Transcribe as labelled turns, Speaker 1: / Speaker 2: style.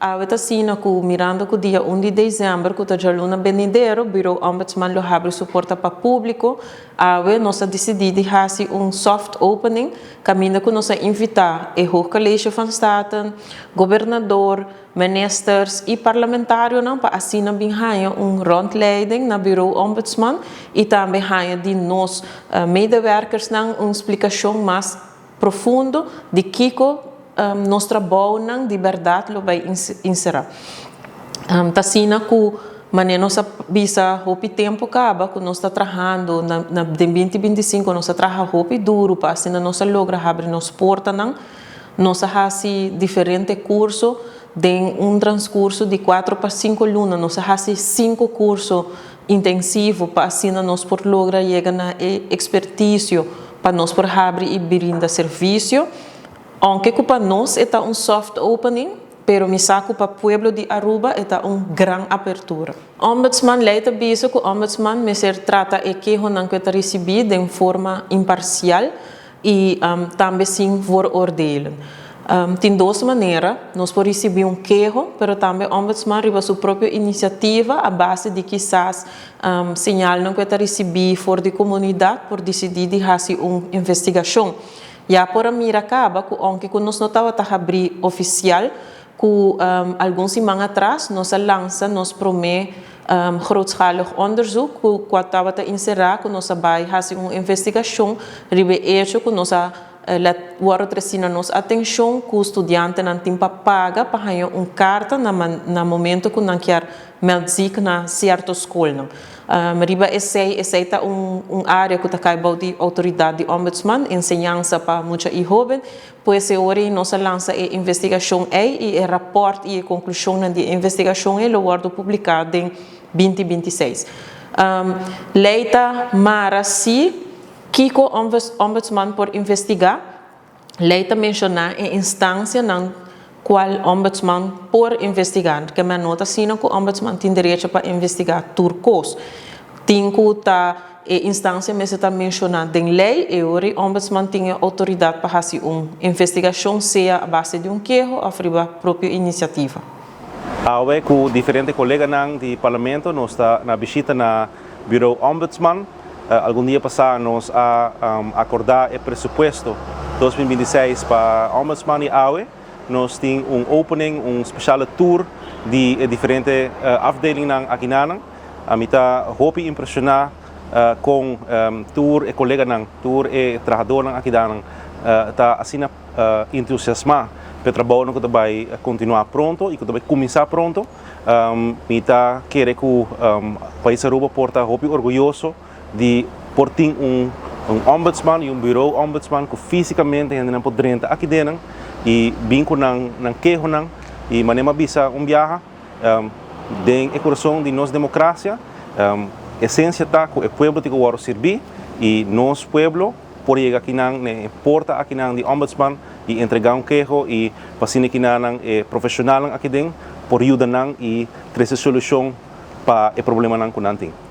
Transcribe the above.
Speaker 1: Awe ta asina ku mirando ku dia un di desèmber ku ta djaluna benidero Bureau Ombudsman lo habri su porta pa públiko, awe nos a disidí di hasi un soft opening kaminda ku nos a invitá e Hoog College van Staten, gobernador, ministers i parlamentarionan pa asina bin haña un rondleiding na Bureau Ombudsman i tambe haña di nos medewerkersnan un splikashon mas profundo di kiko nos trabounan di bèrdat lo bai enserá. Ta asina ku manera nos a bisa hopi tempu kaba ku nos ta trahando na den 2025 nos a traha hopi duru pa asina nos a logra habri nos portanan. Nos a hasi diferente kurso den un transkurso di 4 pa 5 luna. Nos a hasi sinku kurso intensivo pa asina nos por logra yega na e ekspertisio pa nos por habri i brinda servisio. Aunke ku pa nos ta un soft opening, pero mi sa ku pa pueblo di Aruba ta un gran apertura. Ombudsman, lei ta bisa ku ombudsman mester trata e kehonan ku e ta risibí di forma imparsial i tambe sin vooroordelen. Tin dos manera, nos por risibí un keho, pero tambe ombudsman riba su propio inisiativa a base di kisas señalnan ku e ta risibí for di komunidat por disidí di hasi un investigashon. Ya por a mira kaba ku aunke ku nos no tabata habrí ofisial, ku algun siman atras nos a lansa nos promé grootschalig onderzoek ku tabata enserá ku nos a bai hasi un investigashon riba e echo ku nos a wòrdu tresí na nos atenshon ku studiantenan tin pa paga pa haña un karta na momento ku nan kier meld ziek na sierto skolnan. Riba esei ta un área ku ta kai bou di outoridat di ombudsman, enseñansa pa mucha i hóben, pues e ora nos a lansa e investigashon ei i e rapòrt i e konklushonnan di e investigashon ei lo wòrdu publiká den 2026. Lei ta mara si kiko ombudsman por investigá. Lei ta menshoná e instansianan kual ombudsman por investigá. Ke men no ta asina ku ombudsman tin derecho pa investigá tur kos. Tin ku ta e instansia mester ta menshoná den lei e ora ombudsman tin e outoridat pa hasi un investigashon sea a base di un keho òf riba propio inisiativa.
Speaker 2: Awe ku diferente koleganan di parlamento nos ta na bishita na Bureau Ombudsman. Algun dia pasá nos a akordá e presupuesto 2026 pa Ombudsman i awe nos tin un opening, un spesiale tour di e diferente afdelingnan akinan. Ami ta hopi impreshoná ku tur e koleganan, tur e trahadónan akinan ta asina entusiasmá pa e trabou ku ta bai kontinuá pronto i ku ta bai kuminsá pronto. Mi ta kere ku pais Aruba por ta hopi orguyoso di por tin un ombudsman i un bureau ombudsman ku físikamente hendenan por drenta akiden i bin ku nan kehonan i manera mi a bisa un biaha den e kurason di nos demokrasia, esensia ta ku e pueblo tin ku wòrdu sirbí i nos pueblo por yega akinan na e porta akinan di ombudsman i entregá un keho i pa asina akinan e profeshonalnan akiden por yuda nan i trese solushon pa e problemanan ku nan tin.